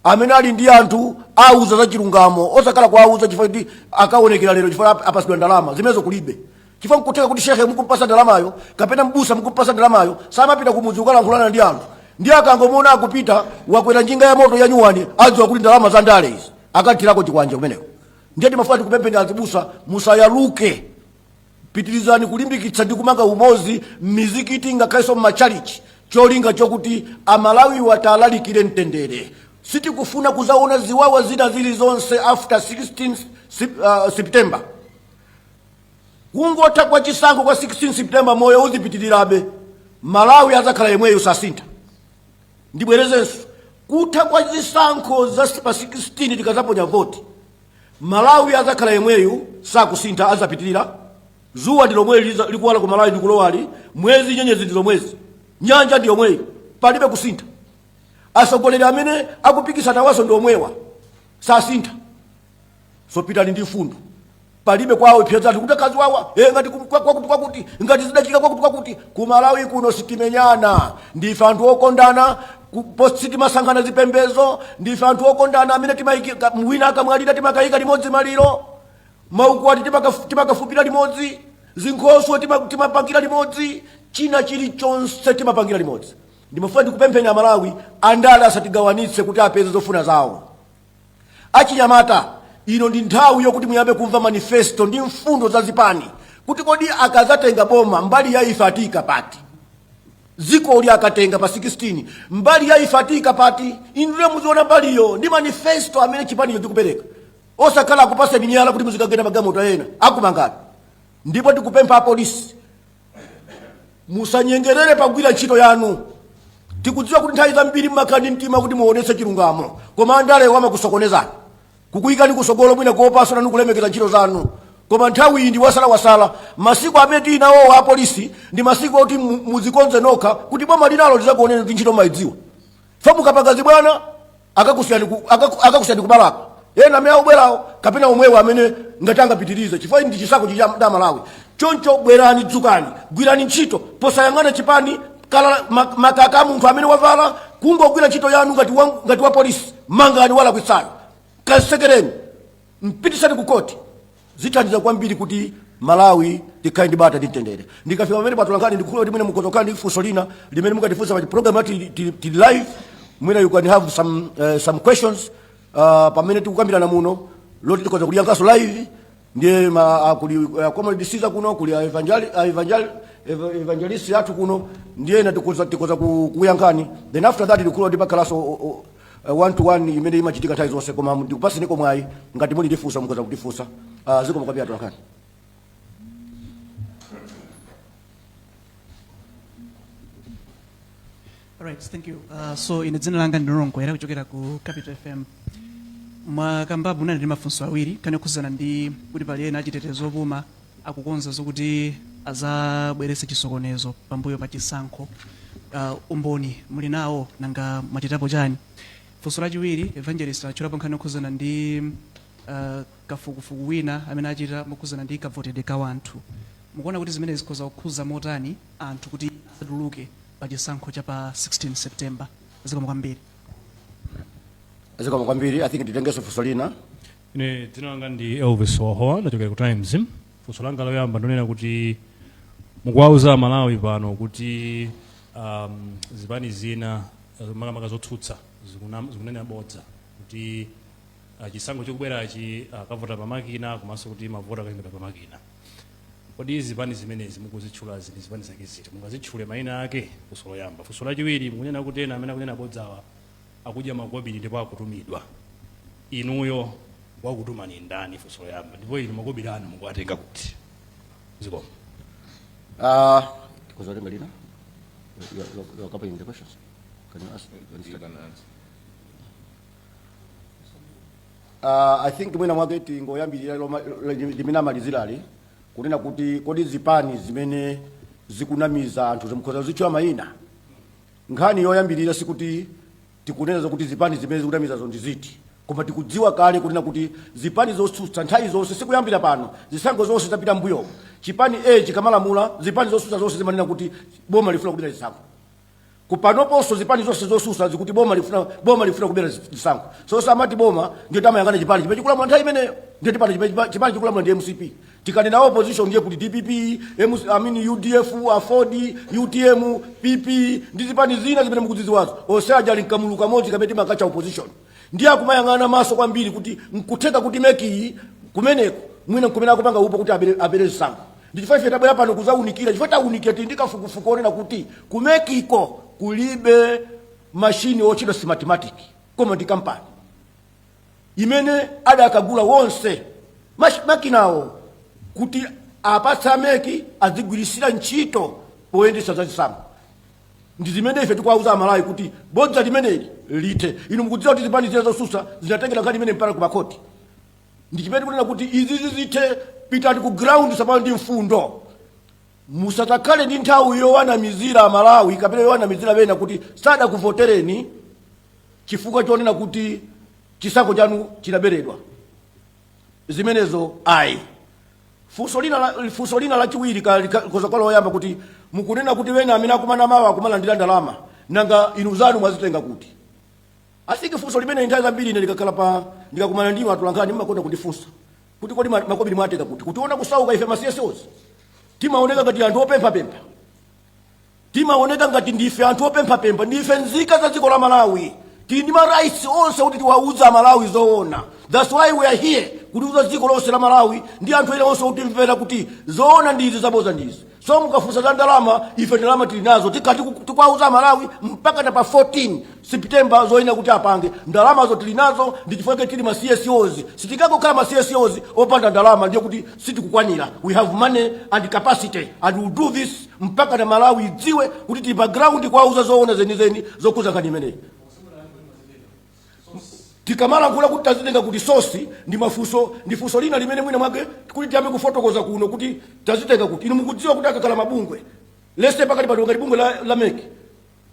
Amene ali ndi anthu auza za chilungamo, osakhala kuauza chifukwa kuti akaonekera lero, chifukwa apasidwa ndalama. Zimenezo kulibe, chifukwa nkutheka kuti shehe mukumpasa ndalamayo kapena mbusa mukumpasa ndalamayo samapita kumudzi kukalankhulana ndi anthu. Ndi akangomuona akupita, wakwera njinga ya moto ya nyuwani, adziwa kuti ndalama za ndale izi, akathirako chikwanje kumeneko. Ndiye timafuna tikupempheni azibusa, musayaluke, pitirizani kulimbikitsa ndi kumanga umodzi m'mizikiti ngakhalenso m'machalichi, cholinga chokuti Amalawi watalalikire mtendere. Sitikufuna kuzaona ziwawa zina zilizonse after 16 September. Kungotha kwa chisankho kwa 16 September, moyo uzipitirirabe, Malawi azakhala yemweyo, sasintha. Ndibwerezenso, kutha kwa zisankho za pa 16, tikazaponya voti, Malawi azakhala yemweyu, sakusintha, azapitirira. Zuwa ndi lomwe likuwala ku Malawi ndikulowali, mwezi, nyenyezi ndi zomwezi, nyanja ndi yomweyi, palibe kusintha. Atsogoleri amene akupikisana waso ndi omwewa, sasintha. So pitani ndi mfundo, palibe kwawo ipyedzatu kuti akazi wawa ngati kwakuti kwakuti, ngati zidachitika kwakuti kwakuti. Ku Malawi kuno sitimenyana, ndife anthu okondana. Sitimasankhana zipembezo, ndife anthu okondana amene timayika wina akamwalira timakayika limodzi maliro, maukwati timakafupira limodzi, zinkhoswe timapangira limodzi, china chilichonse timapangira limodzi. Ndimafuna ndikupempheni Amalawi, andale asatigawanitse kuti apeze zofuna zawo. Achinyamata, ino ndi nthawi yokuti muyambe kumva manifesto ndi mfundo za zipani, kuti kodi akazatenga boma, mbali ya ife atiyika pati? Dzikoli akatenga pa 16, mbali ya ife atiyika pati? Inuyo muziona mbaliyo ndi manifesto amene chipanicho chikupereka, osakhala akupaseni miyala kuti muzikagenda magalimoto ena akumangani. Ndipo tikupempha apolisi, musanyengerere pagwira ntchito yanu. Tikudziwa kuti nthawi zambiri mmakhala ndi mtima kuti muonetse chilungamo, koma andale amakusokonezani, kukuyikani kusogolo mwina kuopanso nanu kulemekeza ntchito zanu. Koma nthawi iyi ndi wasalawasala. Masiku amene tili nawowa, apolisi, ndi masiku oti mudzikonze nokha kuti boma linalo lizakuoneni kuti ntchito mayidziwa. Fa mukapanga zibwana, akakusiyani kubalaka ena amene akubwerawo kapena omwewo amene ngati angapitirize, chifukwa ndi chisankho chicha da Malawi. Choncho bwerani, dzukani, gwirani ntchito posayang'ana chipani kala makaka a munthu amene wavala. Kungogwira ntchito yanu ngati wa polisi, mangani walakwitsayo, kasekereni, mpitisani ku koti. Zithandiza kwambiri kuti Malawi tikhale ndi bata ndi mtendere. Ndikafika pamene patolankhani, ndikukhulupirira kuti mwina mukhoza kukhala ndi funso lina limene mukatifunsa pa program yathu. Tili live, mwina you can have some questions. Pamene tikukambirana muno loti tikhoza kuliyankhaso live, ndiye kuli comrade Caesar kuno, kuli evangelist athu kuno, ndiye na tikhoza kuyankhani. Then after that ndikhulo ndipakhalanso one to one imene imachitika nthawi zonse, koma ndikupaseniko mwayi ngati muli ndifunsa mukhoza kutifunsa. Zikomo kwambiri atolankhani. All right, thank you. So ine dzina langa ndi Ronkwera kuchokera ku Capital FM. Mwakambapo munali ndi mafunso awiri kani okhudzana ndi kuti pali ena achitetezo opuma akukonza zokuti azabweretse chisokonezo pambuyo pa chisankho. Umboni muli nawo, nanga mwachitapo chani? Funso lachiwiri, evangelist atchulapo nkhani yokhudzana ndi kafukufuku wina amene achita mokhudzana ndi kavotedwe ka wanthu. Mukuona kuti zimene zikhoza kukhuza motani anthu kuti asatuluke pa chisankho cha pa 16 September? Zikomo kwambiri. Zikomo kwambiri. I think titengenso funso lina. Ine dzina langa ndi Elvis Wahowa, ndachokera ku Times. Funso langa loyamba ndonena kuti mukuwauza Malawi pano kuti zipani zina, makamaka zotsutsa, zikunena bodza kuti chisankho chikubwerachi akavota pamakina, komanso kuti mavoti akayimidwa pamakina. Kodi zipani zimenezi mukuzitchulazi ndi zipani zake ziti? Mungazitchule mayina ake? Funso loyamba. Funso lachiwiri, mukunena kuti ena amene akunena bodzawa akudya makobiri ndipo akutumidwa. Inuyo wakutumani ndani? Funso loyamba. Ndipo inu makobiri anu mukuwatenga kuti? Zikomo. Tikhoza kutenga lina. You are covering the questions. Can you ask? Can you start? I think mwina mwake tingoyambirira limene amalizirali kunena kuti kodi zipani zimene zikunamiza anthu zimukhoza kuzitchula mayina. Nkhani yoyambirira sikuti tikunena zokuti zipani zimene zikunamizazo ndi ziti, koma tikudziwa kale kunena kuti zipani zotsutsa nthawi zonse, sikuyambira pano, zisankho zonse zapita mbuyomo, chipani A chikamalamula, zipani zotsutsa zonse zimanena kuti boma lifuna kubera zisankho. Kupanoponso zipani zonse zotsutsa zikuti boma lifuna kubera zisankho. So samati boma, ndiye tamayang'ana chipani chimene chikulamula nthawi imeneyo. Ndiye tipano chipani chikulamula ndi MCP. Tikanena opposition ndiye kuti DPP, I mean UDF, AFORD, UTM, PP ndi zipani zina zimene mukuzidziwazo, onse aja ali mkamulu kamodzi kamene timakacha opposition. Ndiye akumayang'ana maso kwambiri kuti nkutheka kuti MEC iyi kumeneko mwina nkumene akupanga upo kuti abere zisankho. Ndi chifukwa ife tabwera pano kuzaunikira, chifukwa taunikira, tili ndi kafukufuku onena kuti ku MEC ko kulibe mashini otchedwa Smartmatic, koma ndi kampani imene adakagula wonse makinawo kuti apatsa MEC azigwirisira ntchito poyendetsa zachisankho. Ndi zimene ife tikuwauza Amalawi kuti bodza limeneli lithe. Inu mukudziwa kuti zipani zina zotsutsa zinatengera nkhani imene mpaka kumakhoti. Ndi chimene tikunena kuti izizi zithe. Pitani ku ground tsopano ndi mfundo. Musadzakhale ndi nthawi yowanamizira Amalawi kapena yowanamizira bena kuti sadakuvotereni chifukwa chonena kuti chisankho chanu chinaberedwa. Zimenezo ayi. Funso lina lachiwiri koza kwa loyamba kuti mukunena kuti wena amene akumana mawa akumalandira ndalama, nanga inu zanu mwazitenga kuti? Asiki funso limene nthawi zambiri ine ndikakhala pa ndikakumana ndinu atolankhani mmakonda kundifunsa kuti kodi makobiri mwatenga kuti? Kutiona kusauka ife ma CSOs timaoneka ngati anthu opemphapempha, timaoneka ngati ndife anthu opemphapempha. Ndife nzika za dziko la Malawi, tili ndi ma rights onse kuti tiwauza Amalawi zoona. That's why we are here, kutiuza dziko lonse la Malawi ndi anthu ena onse kutimvera kuti zoona ndizi, zaboza ndizi. So mukafunsa za ndalama, ife ndalama tili nazo. Tikati tikuwauza Amalawi mpaka na pa 14 September zoyenera kuti apange, ndalamazo tili nazo. Ndi chifukwa tili ma CSOs. Sitikangokhala ma CSOs opanda ndalama, ndiye kuti sitikukwanira. We have money and capacity and we will do this mpaka na Malawi idziwe kuti tili pa ground kuwauza zoona zenizeni zokhuza nkhani imeneyi. Tikamalankhula kuti tazitenga kuti, source ndi mafunso, ndi funso lina limene mwina mwake kuti tiyambe kufotokoza kuno kuti tazitenga kuti. Inu mukudziwa kuti akakhala mabungwe lese pakati pano ngati bungwe la MEC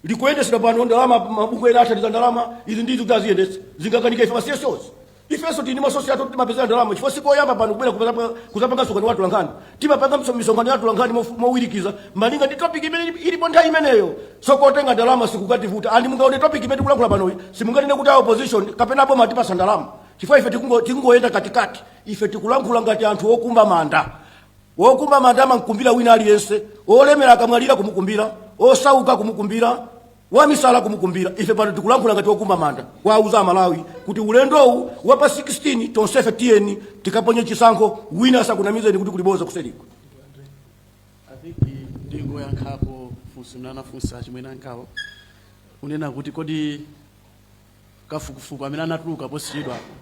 likuyendetsedwa pano, ndalama mabungwe ena athandiza ndalama izi ndizi kuti aziyendetsa, zingakanika ife ma CSOs? Ifenso tili ndi ma source athu, timapezera ndalama, chifukwa sikoyamba pano kubwera kuzapanga msonkhano wa atolankhani. Timapanga misonkhano ya atolankhani mowirikiza malinga ndi topic imene ilipo nthawi imeneyo. So kotenga ndalama sikukativuta. And mungaone topic imene tikulankhula panoyi, simunganene kuti a opposition kapena boma atipasa ndalama, chifukwa ife tikungoyenda katikati. Ife tikulankhula ngati anthu okumba manda. Wokumba manda amamkumbira wina aliyense, olemera akamwalira kumukumbira, osauka kumukumbira. Wamisala kumukumbira. Ife pano tikulankhula ngati wokumba manda, kwauza Amalawi kuti ulendowu wapa 16 tonsefe tiyeni tikaponye chisankho. Wina asakunamizeni kuti kuliboza kuseriko. I think ndingoyankhapo funso mnanafunsa chimwene angawo, kunena kuti kodi kafukufuku amene anatuluka posachedwapo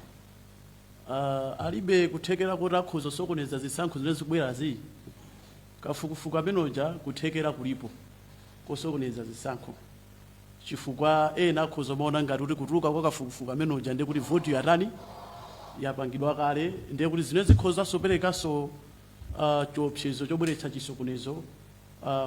alibe kuthekera kuti akhoza sokoneza zisankho zimene zikubwerazi? Kafukufuku amenoja kuthekera kulipo kosokoneza zisankho, chifukwa ena akhoza maona ngati kuti kutuluka kwa kafukufuku amenoja ndiye kuti voti yatani, yapangidwa kale, ndiye kuti zimene zikhoza perekanso chiopsezo chobweretsa chisokonezo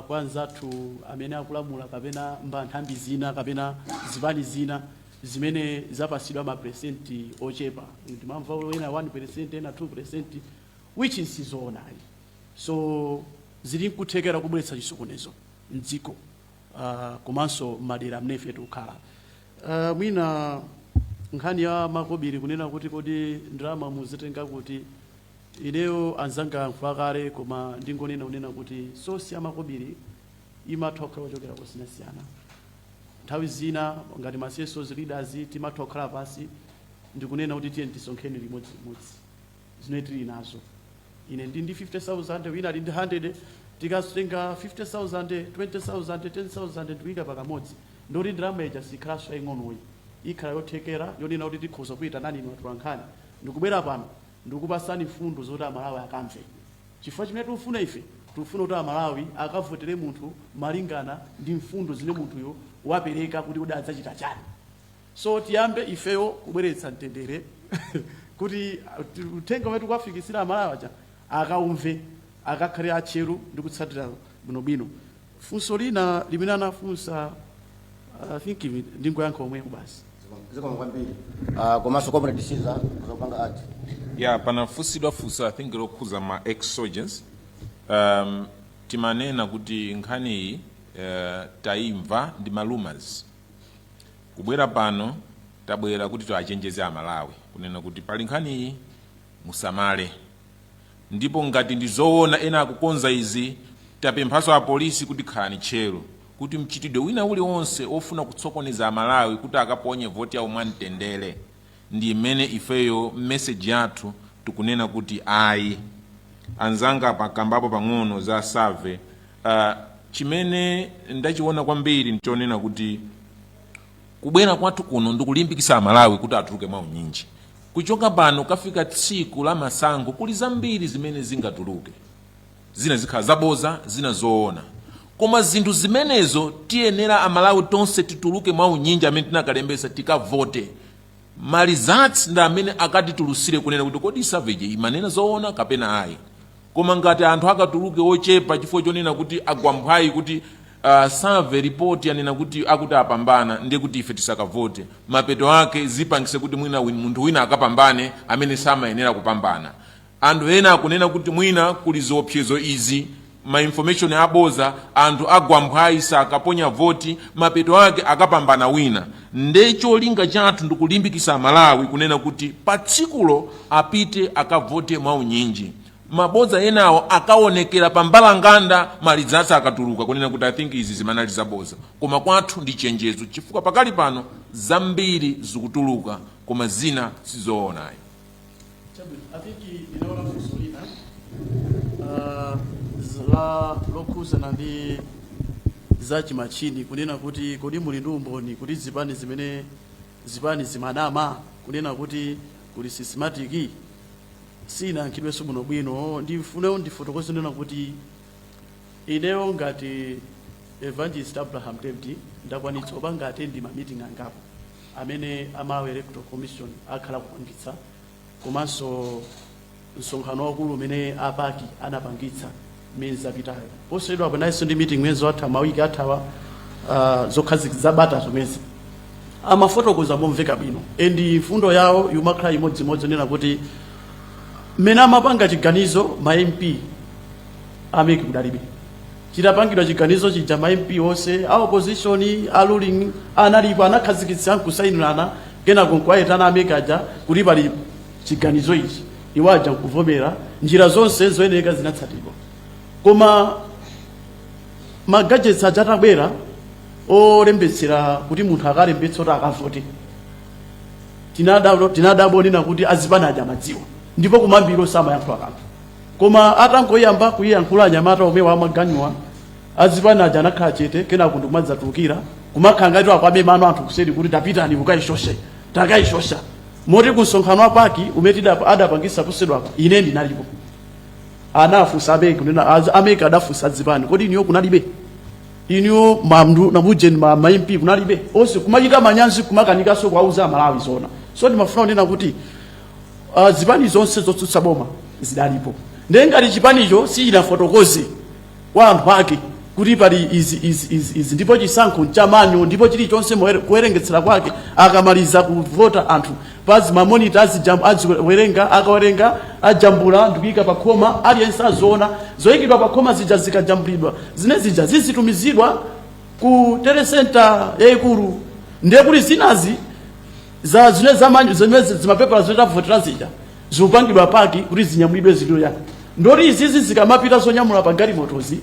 kwa anzathu amene akulamula kapena nthambi zina kapena zipani zina zimene zapasidwa maperesenti ochepa. Ndimamva ena 1%, ena 2%, which is sizoonadi. So zili nkuthekera kubweretsa chisokonezo mdziko komanso madera amene ife tikukhala. Mwina nkhani ya makobiri, kunena kuti kodi ndalama muzitenga kuti? Ineyo anzanga yankhula kale, koma ndingonena kunena kuti source ya makobiri imatha kukhala kuchokera kosiyanasiyana. Nthawi zina ngati ma CSOs leaders timatha kukhala pasi ndikunena kuti tiye tisonkheni limodzi zimene tili nazo. Ine ndi 50,000, wina ali ndi 100. Tikatenga 50,000, 20,000, 10,000 ndikuyika pakamodzi, ndoti ndalama ija sikhalanso yaying'onoyi, ikhala yothekera yonena kuti tikhoza kuyitanani inu atolankhani ndikubwera pano ndikupasani mfundo zoti Amalawi akamve, chifukwa chimene tikufuna ife, tikufuna kuti Amalawi akavotere munthu malingana ndi mfundo zimene munthuyo wapereka kuti kodi adzachita chani. So tiyambe ifeyo kubweretsa mtendere kuti uthenga umene tikuwafikisira Amalawi aja akaumve, akakhale atcheru ndi kutsatira bwinobwino. Funso lina limene anafunsa, I think ndingoyankha omweko basi. Zikomo kwambiri. Komanso Comrade Caesar kuzopanga ati. Ya, panafunsidwa funso, I think lokhuza ma ex soldiers. Timanena kuti nkhaniyi tayimva ndi ma rumors. Kubwera pano tabwera kuti tiachenjeze Amalawi kunena kuti pali nkhaniyi, musamale. Ndipo ngati ndi zoona ena akukonza izi, tapemphanso apolisi kuti khalani tcheru kuti mchitidwe wina uliwonse ofuna kutsokoneza Amalawi kuti akaponye voti yawo mwamtendere, ndi imene ifeyo message yathu tikunena kuti ayi. Anzanga pakambapo pang'ono za survey. Chimene ndachiona kwambiri nchonena kuti kubwera kwathu kuno ndikulimbikitsa Amalawi kuti atuluke mwaunyinji. Kuchoka pano kafika tsiku la masankho kuli zambiri zimene zingatuluke, zina zikhala zaboza, zina zoona, koma zinthu zimenezo tiyenera Amalawi tonse tituluke mwaunyinji amene tinakalembesa tikavote. Ma results ndi amene akatitulusire kunena kuti kodi survey imanena zoona kapena ayi. Koma ngati anthu akatuluke ochepa chifukwa chonena kuti agwamphwayi kuti survey report yanena kuti akuti apambana, ndiye kuti ife tisakavote, mapeto ake zipangise kuti mwina munthu wina akapambane amene samayenera kupambana. Anthu ena akunena kuti mwina kuli ziopsezo izi, ma information aboza, anthu agwamphwayi sakaponya voti, mapeto ake akapambana wina. Nde cholinga chathu ndikulimbikisa Amalawi kunena kuti pa tsikulo apite akavote mwaunyinji. Mabodza enawo akaonekera pa mbalanganda ma results akatuluka, kunena kuti I think izi zimanali zaboza. Koma kwathu ndi chenjezo, chifukwa pakali pano zambiri zikutuluka koma zina sizoonayi. Chabwino, I think ndinaona funso lina la lokhuzana ndi za chimachini, kunena kuti kodi muli ndi umboni kuti zipani zimene zipani zimanama kunena kuti kuli systematic? Sinayankhidwenso bwinobwino. Ndifune ndifotokoze nena kuti ineyo ngati Evangelist Abraham David ndakwanitsa kupanga attend ma meeting angapo amene a Malawi Electoral Commission akhala kupangitsa, komanso msonkhano wakulu umene a PAC anapangitsa miyezi zapitayo. Posachedwa pananso ndi meeting mwezi watha, mawiki athawa, zokhazikitsa zabata zomwezi. Amafotokoza momveka bwino and mfundo yawo yumakhala imodzimodzi, nena kuti mmene amapanga chiganizo ma MP a MEC kudalibe. Chitapangidwa chiganizo chija, ma MP onse a opposition, a ruling analipo, anakhazikitsa nkusayinirana, kenako nkuwayitana a MEC aja kuti pali chiganizo ichi, iwo aja nkuvomera. Njira zonse zoyenera zinatsatidwa, koma ma gadgets aja atabwera Olembetsera kuti munthu akalembetse kuti akavote, tinadabwa nena kuti azipani aja amadziwa, ndipo kumambiro samayankhula kanthu, koma atangoyamba kuyiyankhula anyamata omwe wamaganyiwa, azipani aja anakhala chete. Kenako ndikumadzatulukira kumakhala ngati akwabe mano anthu kuseri kuti tapitani mukayishoshe, takayishosha. Moti ku msonkhano wa PAC umene adapangisa posedwapa, ine ndinalipo, anafunsa a MEC kunena, a MEC adafunsa azipani, "Kodi iniyo kunalibe? Iniyo mamndu namujeni ma MP kunalibe?" Onse kumachita manyazi, kumakanikanso kuwauza Amalawi zona. So ndimafuna kunena kuti zipani zonse zotsutsa boma zidalipo. Ndiye ngati chipanicho sichinafotokoze kwa anthu ake kuti pali izi, izi, izi, izi, ndipo chisankho nchamanyo, ndipo chilichonse kuwerengetsera kwake, akamaliza kuvota anthu pazi ma monitor aziwerenga, akawerenga ajambula ndikuyika pa khoma, aliyense aziona zoyikidwa pa khoma zija. Zikajambulidwa zine zija zizitumizidwa ku telecenter yayikulu. Ndiye kuti zinazi za zine zamanyo zimene zimapepala zimene tavotera zija zikupangidwa pack kuti zinyamulidwe ziliyo yake. Ndoti izizi zikamapita zonyamula pa galimotozi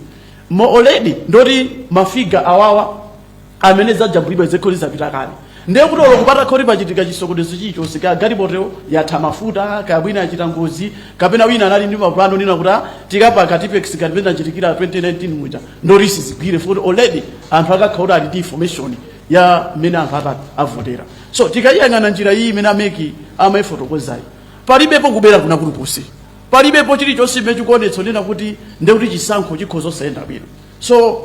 mo already, ndoti ma figure awawa amene zajambulidwa zikhoti zapita kale. Ndiye kuti olo kupata khoti pachitika chisokonezo chilichonse, kaya galimoto yatha mafuta, kaya wina achita ngozi, kapena wina anali ndi mapulano nina kuti, "Ah, tikapaka Tipp-Ex," ngati pene achitikira 2019 muja, ndoti sizigwire futi. Already anthu akakhala kuti ali ndi information ya mmene anthu atati avotera. So tikayiyang'ana njira iyi imene a MEC amayifotokozayi, palibepo kubera kuna kulikonse, palibepo chilichonse chimene chikuonetsa nena kuti ndekuti chisankho chikhoza osayenda bwino. So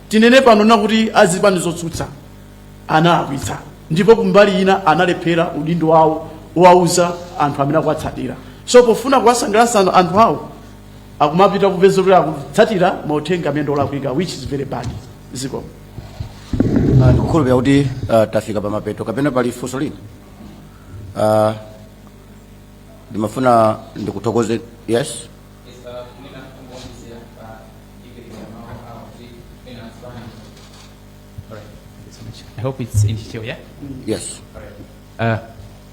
tinene pano na kuti azipani zotsutsa analakwitsa, ndipo kumbali ina analephera udindo wawo wauza anthu amene akuwatsatira. So pofuna kuwasangalatsa anthu awo, akumapita kupeza kuti akutsatira mauthenga amene olakwika, which is very bad. Ziko. Ndikukhulupirira kuti tafika pamapeto, kapena pali funso lina? Ndimafuna ndikuthokoze. Yes. Mwina kungoonjezera pa ndipirira mawu awo kuti ena azipani. Alright, thank you so much. I hope it's in Chichewa, yeah? Yes.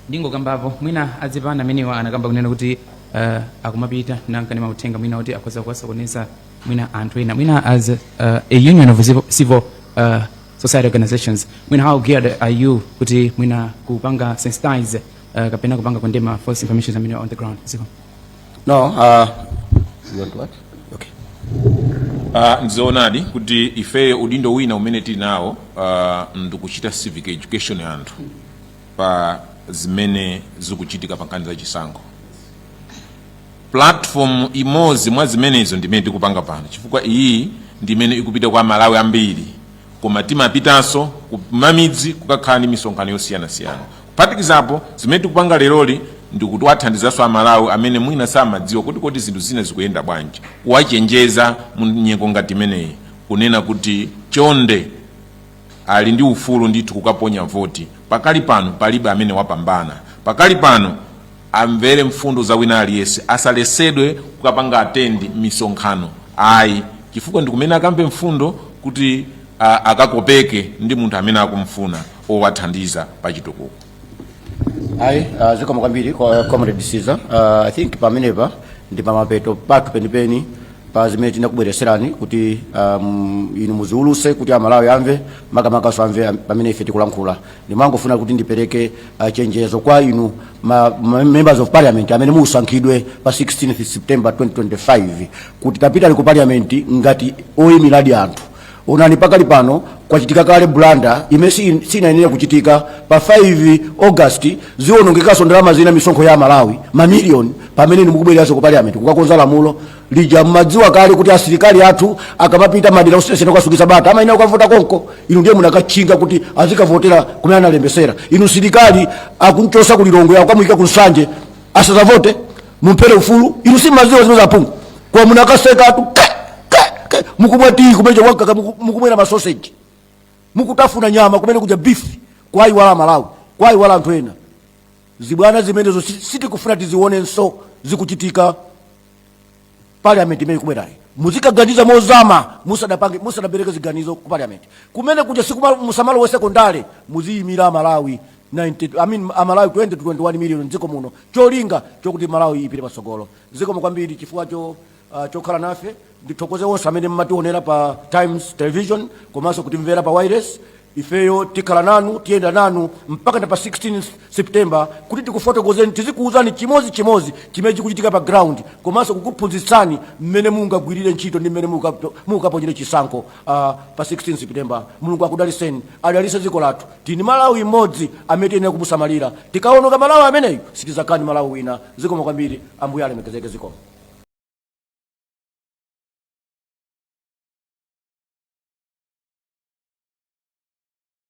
Ndingokambapo mwina azipani amenewa anakamba kunena kuti akumapita nanka ndi mauthenga mwina kuti akhoza kuwasokoneza mwina anthu ena. Mwina as a union of civil society organizations, mwina how geared are you kuti mwina kupanga sensitize kapena kupanga condemn false information amene on the ground? Ziko. No, you want what? Okay. Nzoonadi kuti ifeyo udindo wina umene tili nawo ndikuchita civic education ya anthu pa zimene zikuchitika pa nkhani za chisankho. Platform imodzi mwa zimenezo ndimene tikupanga pano, chifukwa iyi ndimene ikupita kwa Malawi ambiri, koma timapitanso kumamidzi kukakhala ndi misonkhano yosiyanasiyana. Kuphatikizapo zimene tikupanga leroli, ndikuti wathandizanso Amalawi amene mwina samadziwa kuti kodi zinthu zina zikuyenda bwanji, kuwachenjeza mu nyengo ngati imeneyi, kunena kuti chonde, ali ndi ufulu ndithu kukaponya voti. Pakali pano palibe amene wapambana. Pakali pano amvere mfundo za wina aliyense, asalesedwe kukapanga attend misonkhano ayi, chifukwa ndikumene akamve mfundo kuti akakopeke ndi munthu amene akumfuna owathandiza pa chitukuko. Ayi, zikomo kwambiri kwa Comrade Caesar. I think pamenepa ndi pamapeto pathu penipeni pa zimene tinakubwereserani kuti inu muziuluse kuti Amalawi amve, makamakaso amve pamene ife tikulankhula. Ndimangofuna kuti ndipereke chenjezo kwa inu ma members of parliament amene musankhidwe pa 16 September 2025 kuti tapitani ku parliament ngati oyimiradi anthu. Onani, pakali pano kwachitika kale blunder imene sinayenera kuchitika. Pa 5 August ziwonongekanso ndalama zina, misonkho ya Malawi, mamiliyoni, pamene mukubwereranso ku parliament kukakonza lamulo lija. Mmadziwa kale kuti asilikali athu akamapita madera osiyanasiyana kukasungitsa bata amayenera kukavota konko. Inu ndiye munakatchinga kuti azikavotera kumene analembesera. Inu, silikali akunchosa ku Lilongwe, akamuyika ku Nsanje, asazavote? Mumpere ufulu. Inu simmadziwa zimene zaphungu kwa munakasekatu ke ke ke, mukumwa tii kumene wankaka, mukumwera masoseji, mukutafuna nyama kumene kuja, beef, kwayiwala Malawi, kwayiwala anthu ena. Zibwana zimenezo sitikufuna tizionenso zikuchitika. Parliament imene ikubwerayi, muzikaganiza mozama musadapange, musadapereke ziganizo ku parliament kumene kuja. Sikuma musamalowe sekondale, muziyimira Amalawi 90, I mean, Amalawi 20 to 21 million mdziko muno, cholinga chokuti Malawi ipite patsogolo. Zikomo kwambiri chifukwa chokhala nafe. Ndithokoze onse amene mmationera pa Times Television komanso kutimvera pa wireless. Ifeyo tikhala nanu, tiyenda nanu mpaka na pa 16 September kuti tikufotokozeni, tizikuwuzani chimodzimodzi chimene chikuchitika pa ground, komanso kukuphunzitsani mmene mungagwirire ntchito ndi mmene mungaponyere chisankho pa 16 September. Mulungu akudaliseni, adalise dziko lathu. Tini Malawi imodzi amene tiyenera kumusamalira. Tikaononga Malawi ameneyu, sitizakhala ndi Malawi wina. Zikomo kwambiri, Ambuye alemekezeke. Zikomo.